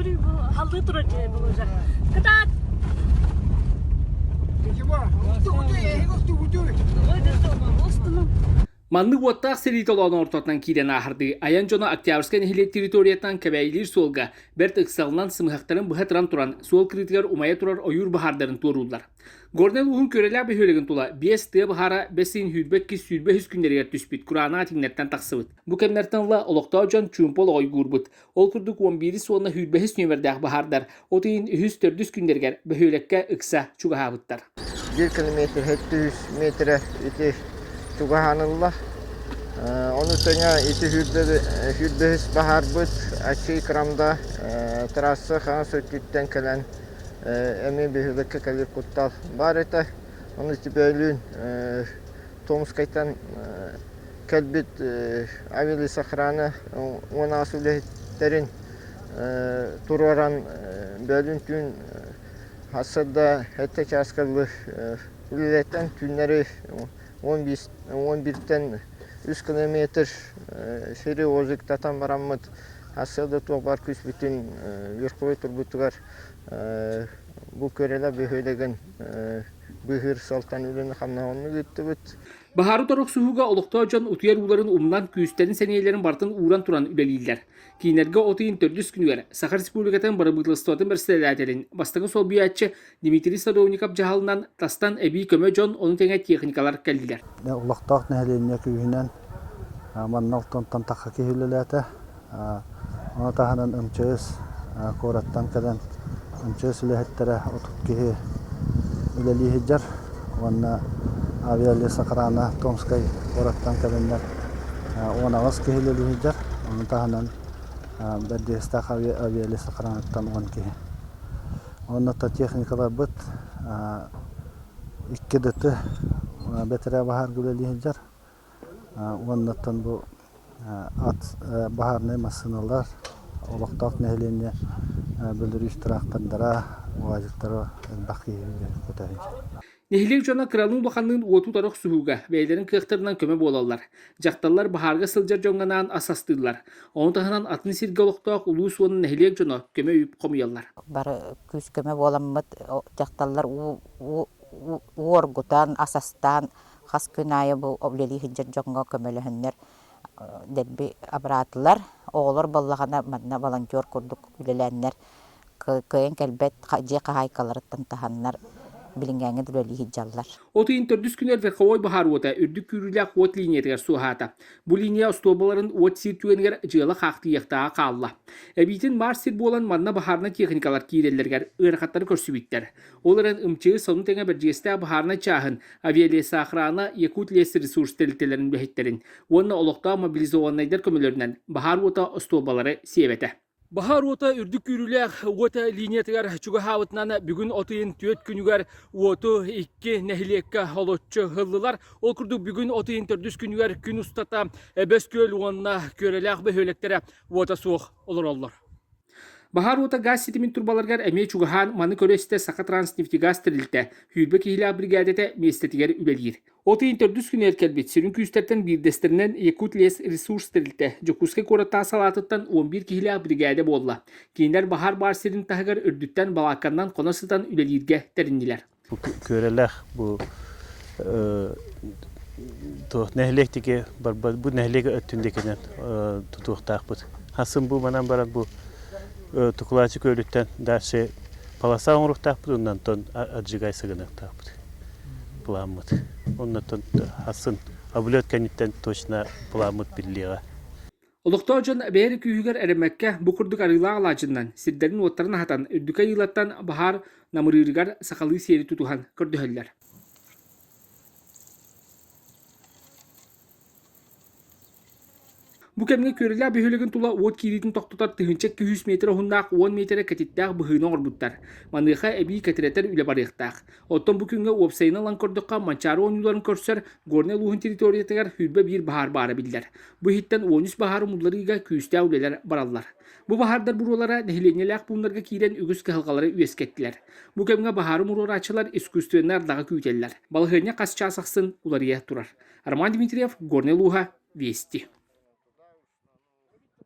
Көрүү бу халлыы турар дьиэ бұл уже. Кытаат! Маннык уоттаах сэрии толооно ортотунан киирэн ааһардыы айан дьоно Октябрьскай нэһилиэк территориятынан Кэбээйилиир суолга бэрт ыксалынан сымыһахтарын быһа тыран туран суол кырыытыгар умайа турар ойуур баһаардарын туорууллар. Горнай улууһун Күөрэлээх бөһүөлэгин тула биэс тыа баһаара бэс ыйын 22-23 күннэригэр түспүт кураанах этиҥнэртэн тахсыбыт. Бу кэмнэртэн ыла олохтоох дьон чуумпу олоҕу уйгуурбут. Ол курдук 11 уонна 25 нүөмэрдээх баһаардар от ыйын үһүс-төрдүс күннэригэр бөһүөлэккэ ыкса чугаһаабыттар. Биир километр 700 метрэ ити чугаһаанылла. Ону тэҥэ ити сүүрбэһис баһаарбыт Аччый Крамда трасса хаҥас өттүттэн кэлэн эмиэ бөһүөлэккэ кэлэр куттал баар этэ. Ону типээлүүн Томскайтан кэлбит авиалесохрана 16 үлэһиттэрин туруоран бөлүн түүн сарсыарда сэттэ чааска дылы үлэлэтэн түүннэри 11-тэн 3 километр сири озиктатан бараммыт сарсыарда туох баар күүспүтүн верховой турбутугар бу Көреле бөһүөлэгин быыһыыр сыалтан үлэни-хамнаһы ыыттыбыт. Баһаары торохсуһууга олохтоох дьон утуйар ууларын умнан, күүстэрин-сэниэлэрин барытын ууран туран үлэлииллэр. Киинэргэ от ыйын төрдүс күнүгэр Саха Республикатын Бырабыыталыстыбатын бэрэссэдээтэлин бастакы солбуйааччы Дмитрий Садовников дьаһалынан тастан эбии көмө дьон, ону тэҥэ техникалар кэллилэр. Олохтоох нэһилиэнньэ күүһүнэн манна алтантан тахха киһи үлэлээтэ. Ону таһынан МЧС куораттан кэлэн МЧС үлэһиттэрэ 30 киһи үлэлии сылдьар уонна авиалесохрана Томскай куораттан кэлэннэр 18 киһи үлэлии сылдьар. Ону таһынан Бэрдигэстээх авиалесохранаттан 10 киһи. Уонна техникаларбыт икки ДТ бэтэрээ баһаарга үлэлии сылдьар. Уоннаттан бу ат баһаарынай массыыналар, олохтоох нэһилиэнньэ Беларусь тыраахтардара, УАЗиктара элбэх киһи көтөһүн. Нэһилиэк дьоно кыралыын-улаханныын уоту утары охсуһууга бэйэлэрин кыахтарынан көмө буолаллар. Дьахталлар баһаарга сылдьар дьоҥҥо анаан ас астыыллар. Ону таһынан атын сиргэ олохтоох улуус уонна нэһилиэк дьоно көмө үп хомуйаллар. Бары күүс-көмө буоламмыт дьахталлар уу, уу, уу оргутан, ас астаан Хас күн аайы бу үлэлии сылдьар дьоҥҥо көмөлөһөннөр дэлби абыраатылар. Оҕолор буоллаҕына манна волонтер курдук үлэлээннэр кыайан кэлбэт дьиэ хаһаайкаларыттан таһаннар билиҥҥээҥҥэ да үлэлии сылдьаллар. От ыйын төрдүс күнүгэр верховой баһаар уота үрдүк күүрүүлээх уот линиятыгар суоһаата. Бу линия остуолбаларын уот сиир түгэнигэр дьыала хаахтыйыахтааҕа хаалла. Эбиитин маар сир буолан манна баһаарынай техникалар киирэллэригэр ыарахаттары көрсүбүттэр. Ол эрэн МЧС ону тэҥэ Бэрдьигэстээх баһаарынай чааһын, Авиалесоохрана, Якутлесресурс тэрилтэлэрин үлэһиттэрин уонна олохтоох мобилизованнайдар көмөлөрүнэн баһаар уота остуолбалары сиэбэтэ. Баһаар уота үрдүк күүрүүлээх уот линиятыгар чугаһаабытынан бүгүн от ыйын түөрт күнүгэр уоту икки нэһилиэккэ олоччу ыллылар. Ол курдук бүгүн от ыйын төрдүс күнүгэр күн устата Эбэс күөл уонна Күөрэлээх бөһүөлэктэрэ уота суох олороллор. Баһаар уота гаас ситимин турбаларыгар эмиэ чугаһаан маны көрө-истэ Сахатранснефтегаз тэрилтэ сүүрбэ киһилээх биригээдэтэ миэстэтигэр үлэлиир. От ыйын төрдүс күнүгэр кэлбит сүрүн күүстэртэн биирдэстэринэн Якутлесресурс тэрилтэ Дьокуускай куораттааҕы салаатыттан 11 киһилээх биригээдэ буолла. Кинилэр баһаар баар сирин таһыгар үрдүттэн балаакканнан хоно сытан үлэлииргэ тэриннилэр. Бу Күөрэлээх бу туох нэһилиэк диэки барбат бу нэһилиэк өттүн диэкинэн тутуохтаахпыт. Хасын бу манан баран бу Тукулаачы күөлүттэн дальше полоса оҥоруохтаахпыт оннонтон аджигай сыгыныахтаахпыт плааммыт. Оннотон хасын облет кэнниттэн точно плааммыт биллиэҕэ. Олохтоох дьон бэйэ күүһүгэр эрэммэккэ, бу курдук арыылаах алаадьыннан, сирдэрин-уоттарын аһатан, үрдүкэ айыылартан баһаар намырыырыгар сахалыы сиэри тутуһан көрдөһөллөр. Бу кэмҥэ Күөрэлээх бөһүөлэгин тула уот киириитин тохтотор 1200 миэтэрэ уһуннаах 10 миэтэрэ кэтиттээх быһыыны оҥорбуттар. Маныаха эбии кэтирэтэр үлэ барыахтаах. Оттон бу күҥҥэ уопсайынан ылан көрдөххө, Манчаары оонньууларын көрсөр Горнай улууһун территориятыгар 21 баһаар баара биллэр. Бу иһиттэн 13 баһаары умулларыыга күүстээх үлэлэр бараллар. Бу баһаардар буруолара нэһилиэнньэлээх пууннарга киирэн үгүс кыһалҕалары үөскэттилэр. Бу кэмҥэ баһаары умуруорааччылар искусственнай ардаҕы күүтэллэр. Балаһыанньа хас чаас ахсын уларыйа турар. Роман Дмитриев, Горнай улууһа, Вести.